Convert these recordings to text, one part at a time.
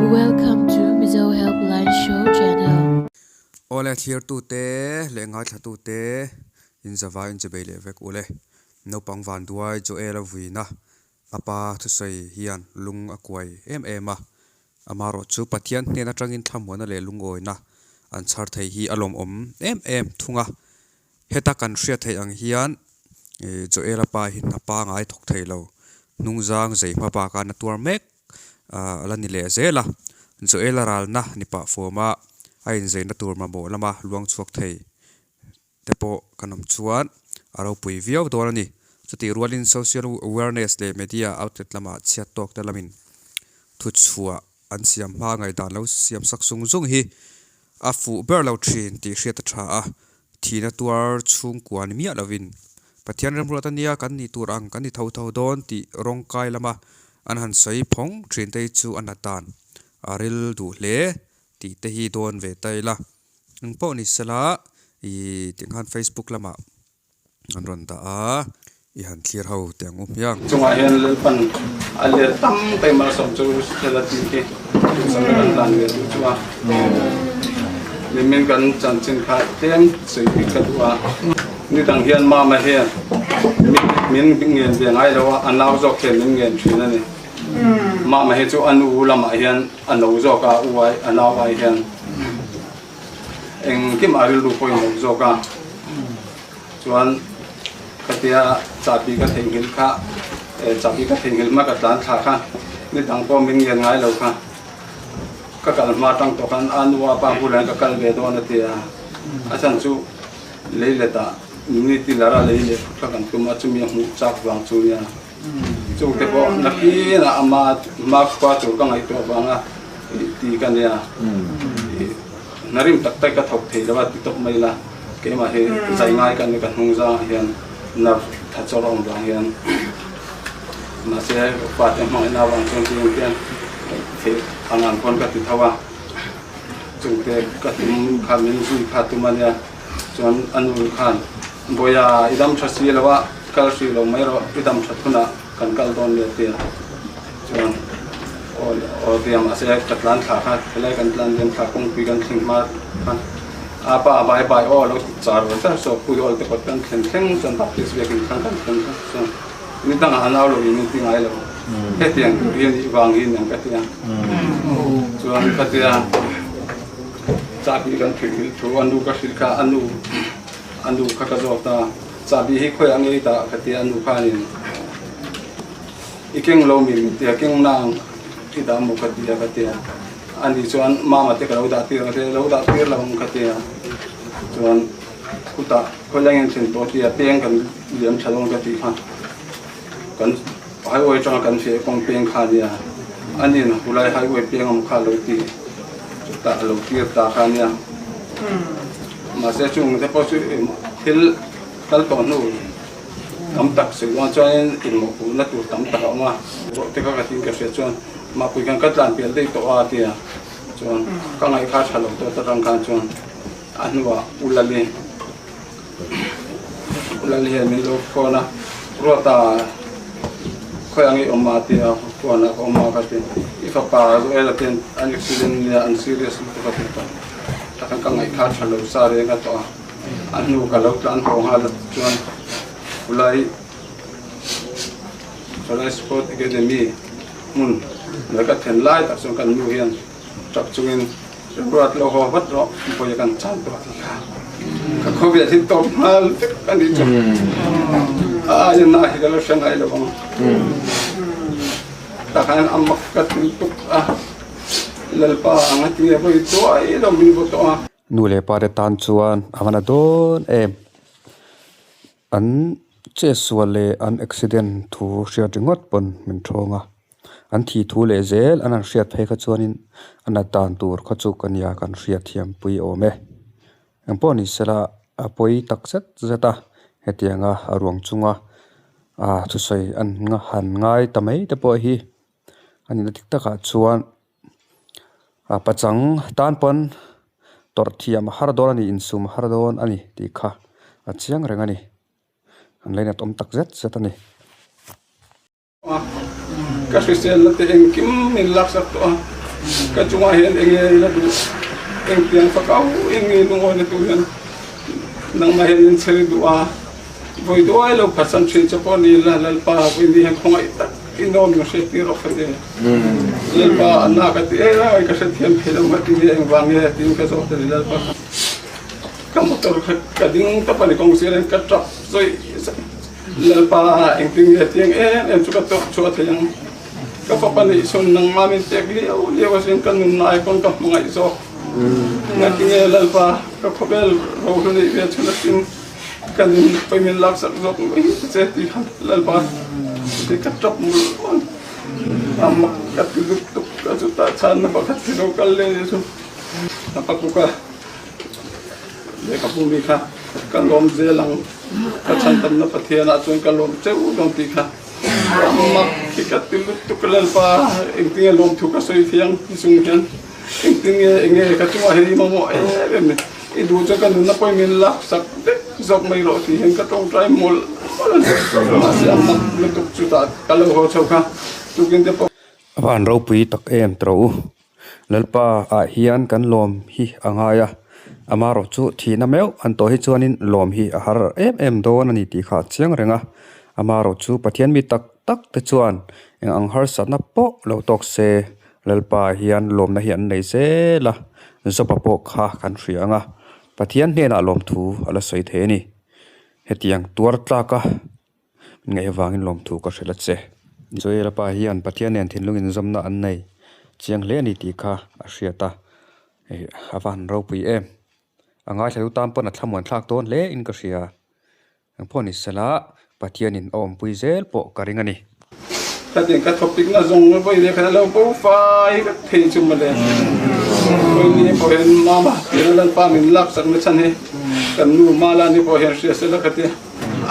Welcome to Mizo Helpline Show Channel. Awle thlirtute leh ngaithlatute in zavai in chibei leh vek ule. Naupang vanduai Joel a vuina a pa thusawi hian lung a kuai em em a. Amaherawh chu Pathian hnen atangin thlamuana leh lungawina an chhar thei hi a lawmawm em em thung a. Heta kan hriat theih ang hian Joel-a pa hi hna pangai thawk thei lo, hnungzang zei hma baka na tuar mek a la ni leh zel a. Joel-a ralna ni pah fuama a inzeina tur mamawh lama luang chhuak thei te pawh kan awm chuan a ropui viau dawn a ni. Chutih rualin social awareness leh media outlet lamah chhiat tawk te lamin thuchhuah an siam hma ngaihdan lo siam sak zung zung hi a fuh ber lo thin tih hriat a tha a, thihna tuar chhungkua ni miah lovin Pathian remruat ania kan nih tur ang kan ni tho tho dawn tih rawngkai lama an han sawi phawng thin te hi chu a nat dan a ril duh hle tih te hi dawn ve ta ila. Engpawh ni sela ih tikhan Facebook lamah An rawn dah a, i han thlir ho teh ang u hmiang. Chungah hian Lalpan a let tam tak malsawm chu thil a tih khi duhsakna kan hlan ve duh chu a. Nimin kan chanchin kha tlem sawi bik ka duh a. Nidang hian mama hian min ngen ve ngai lo a, a nau zawk hian min ngen thin a ni. Mama hi chu a nu lamah hian a no zawk a, u ai a nau ai hian. Engkim a rilru pawimawh zawk a, chuan khatia chahbi ka theihnghilh kha chahbi ka theihnghilh hma ka tlan thla kha ni dang pawh min ngen ngai lo kha ka kal hma tang tawh khan a nu a pa bulah hian ka kal ve dawn a ti a, a chhan chu lei let ah ni ti lar a lei leh phut kha kan tum a chumi a hmuh chak vang chu nia chungte pawh nakin ah ama hma khua tur ka ngaihtuah vanga ti ka nia hna rim tak tak ka thawk thei lo a ti tawp mai la keimah hi zai ngai ka ni ka hnung zangah hian nerve tha chawr a awm vang hian mahse pa te hmangaihna avang chuan ti ang hian theih ang ang pawn ka ti tho a chungte ka tum kha min zui kha tum a nia chuan a nu khan Bawiha i dam tha si lo a kal hrih lo mai rawh i dam that hunah kan kal dawn nia tia chuan aw aw tia mahse ka tlan thla kha helai kan tlan liam thla kawngpui kan thleng hma khan a pa bai bai aw lo ti char ve char saw pui awl te kawt kan thlen thleng chuan baptist biakin khan kan thleng kha chuan ni dangah a nau lo in min ti ngai lo hetiang tur hi a nih vang hi niang ka tia chuan ka tia chahbi kan thilhilh thu a nu ka hrilh kha a nu a nu kha ka zawt a. Chahbi hi khawiah ngei dah ka ti a nu khanin i keng lo mi min ti a keng nang i dah maw ka ti a ka ti a ani chuan mama te ka lo dah tir ang che lo dah tir lo ang ka ti a chuan khutah khawilai nge thlen tawh ti a peng kan liam tha dawn ka tih kha kan highway atanga kan fiah kawng peng kha ania anin hulai highway peng awm kha lo ti chutah a lo tir ta kha ania. Mahse chung te pawh chu thil kal tawh hnu tam tak sawi dawn chuanin inmawhpuhna tur tam tak a awm a. Zawh te kha ka tin ka hriat chuan mahpui khan ka tlan pial daih tawh a tia chuan ka ngaih kha tha lo tawh ta tang khan chuan a hnuah U Lali U Lali hian min lo phone a Ruata khawi ang i awm a tia phone ah ka awm a ka ti i fapa Joel a ten an accident nia an serious lutuk a ti tawh. Takhan ka ngaihkha tha lo sa reng a tawh a, a hnu ka lo tlan haw nghal a chuan khulai khulai Sport Academy hmun leh ka then lai tak chuan kan nu hian tap chungin ruat lo haw vat rawh vawi kan chan tawh tih kha ka khawvel hi tawp nghal vek a ni chu a aia na hi ka lo hre ngai lo ang takhan a mak ka ti tuk a. Lalpa ang a ti a vawi tuai lo min vaw tawh a. Nu leh pa te tan chuan a van a dawn em. An chetsual leh an accident thu hriat ringawt pawn min thawng a. An thih thu leh zel an han hriat phei kha chuanin a nat dan tur kha chu ka nia kan hriat thiam pui awm e. Engpawh ni sela a pawi tak zet zet a hetianga a ruang chunga ah thusawi an han ngai ta mai te pawh hi. A nihna dik takah chuan ah pachang tan pawn tawrh thiam a har dawn a ni insum a har dawn a ni tih kha a chiang reng a ni an lainat awm tak zet zet a ni. Ka hriselna te engkim min laksak tawh a. Ka chungah hian eng nge ila duh? Engtiang fakau in nge lungawina tur hian nangmah hian in chher duh a? Vawi duai lo phatsan thin che pawh ni ila Lalpa vawi ni hian khawngaih tak in awm ka hriat tir awk ka ti. Lalpa a na ka ti em em ka hrethiam thei lo nga ti nge engvang nge tiin ka zawt a ni Lalpa kha. Ka motor kha ka ding tawp a ni kawng sir in ka tap zawih zawih. Lalpa engtin nge tiang em em chu ka tawk chhuah thei ang. Ka fapa nih chhun nangmah min pek liau liau asin ka nunna ai pawn ka hmangaih zawk. Ngatinge Lalpa ka khawvel rohlu neih ve chhun asin ka nun pawi min laksak zawk mai ta che tih khan Lalpa ti ka tap mul mul a mak ka ti zuk tuk a chutah chhanna pakhat hi lo kal leh ni chu a pakuka lehkhabu mi kha ka lawm zel ang ka chhantamna Pathianah chuan ka lawm cheu dawn tih kha. Mak hi ka ti lutuk Lalpa engtinge lawmthu ka sawi thiang chung hian engtinge enge ka chungah hian i mamawh em em ni i duh chuan ka nunna pawhin min lak sak vek zawk mai rawh tih hian ka tawngtai mawlh mawlh a ni mahse a mak lutuk chutah ka lo haw chho kha tukin te pawh. A van ropui tak em tawh u. Lalpa ah hian kan lawm hi a ngai a, amaherawh chu thihna meuh an tawh hi chuanin lawm hi a har em em dawn a ni tih kha a chiang reng a, amaherawh chu Pathian mi tak tak te chuan eng ang harsatna pawh lo tawk se Lalpa ah hian lawmna hi an nei zel a, Joba pawh kha kan hria ang a, Pathian hnenah lawmthu a la sawi thei a ni. Hetiang tuar tlak a. Ngaih avangin lawmthu ka hrilh a che. Joel-a pa hian Pathian nen thinlung inzawmna an nei chiang hle a ni tih kha a hriat a, ih a va han ropui em. A ngaithla tan pawn a thlamuan thlak dawn hle in ka hria. Engpawh ni sela Pathianin a awmpui zel pawh ka ring a ni. Khatin ka topic na zawng vawi leh khat a lo bo fai vek thei chu mawle. Vawi ni pawh hian mama tia Lalpa min lak chak na chhan hi kan nu Mala ni pawh hian hria sela khatia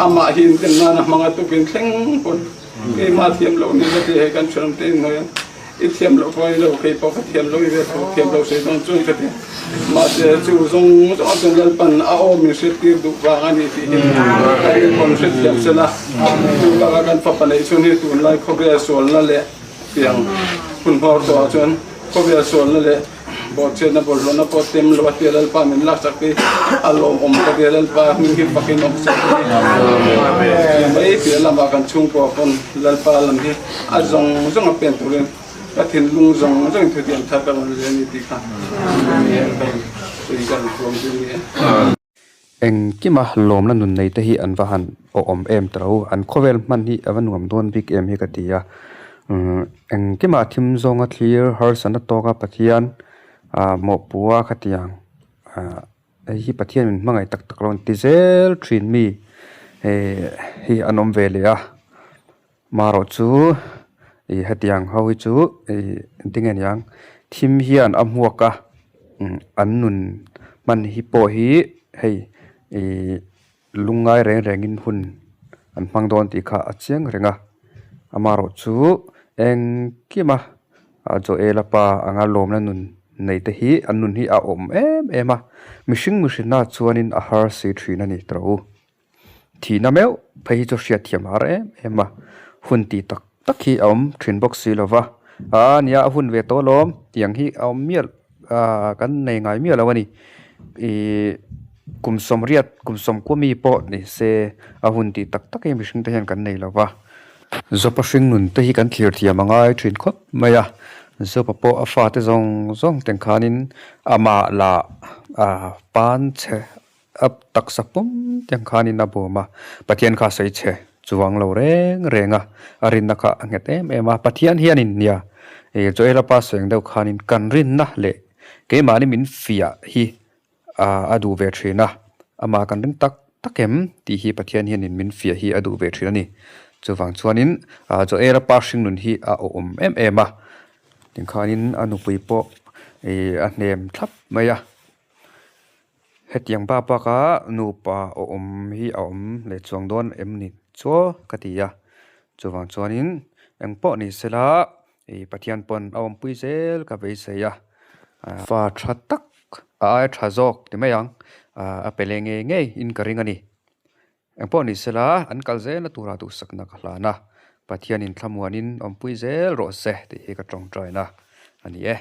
amah hi inten nana hmang a tukin thleng pawn keimah thiam loh ni la ti hei kan thiam te inhnuai a i thiam loh pawh ni lo kei pawh ka thiam lo i ve tho thiam lo sei dawn chuan ka ti mahse chu zawng zawng a chuan Lalpan a aw min hriat tir duh vang a ni tih hi ka inpawn hrethiam sela. Chu baka kan fapa neih chhun hi tunlai khawvel sualna leh tiang hun hmawr tawhah chuan khawvel sualna leh bawhchhiatna bawlhhlawhna pawh tem lo a tia Lalpa min laksak hi a lawmawm ka tia Lalpa hming hi fakin awm sak hi mai piah lamah kan chhungkua pawn Lalpa lam hi a zawng zawng a pen turin ka thinlung zawng zawngin thutiam thar ka rawn leh a ni tih kha kan thuam chu a ni e. Engkima lawmna nun nei te hi an va han awm em ta lo, an khawvel hman hi a va nuam dawn bik em hi ka ti a, umm engkima thim zawnga thlir harsatna tawka Pathian ah mawhpua khatiang ah hei hi Pathian min hmangaih tak tak lo an ti zel thin mi eh hi an awm ve leh a, marawh chu ih hetiang ho hi chu ih engtin nge niang thim hian a hmuak a umm an nun hman hi pawh hi hei ih lungngai reng rengin hun an hmang dawn tih kha a chiang reng a amaherawh chu engkima Joela pa anga lawmna nun nei te hi an nun hi a awm em em a mihring mihrinna chuanin a har si thin a ni tawh u. Thihna meuh phei hi chu hriat thiam har em em a, hun tih tak tak hi a awm thin bawk si lo va, aa nia a hun ve tawh alawm tiang hi a awm miah aa kan nei ngai miah lo a ni, ihh kum sawmriat kum sawmkua mi pawh ni se a hun tih tak tak hi mihring te hian kan nei lo va, Zopa hring nun te hi kan thlir thiam a ngai thin khawp mai a, Zopa pawh a fate zawng zawng teng khanin amah lah aa pan chhe. A taksa pum te ang khanin a bawm a, Pathian kha a sawi chhe chuang lo reng reng a, a rinna kha a nghet em em a. Pathian hianin nia ih Joela pa sawi ang deuh khanin kan rinna leh keimahni min fiah hi a duh ve thin a, amah kan ring tak tak em tih hi Pathian hianin min fiah hi a duh ve thin a ni. Chuvang chuanin Joela pa hringnun hi a awm em em a, tinkhanin a nupui pawh ih a hnem thlap mai a. Hetiang bak baka nupa awm hi a awm leh chuang dawn em ni chu ka ti a, chuvang chuanin eng pawh ni sela ih Pathian pawn a awmpui zel ka beisei a, fa tha tak a aia tha zawk ti mai ang a pe leh ngei ngei in ka ring a ni. Eng pawh ni sela an kal zelna tura duhsakna ka hlan a, Pathianin thlamuanin awmpui zel rawh se tih hi ka tawngtaina a ni e.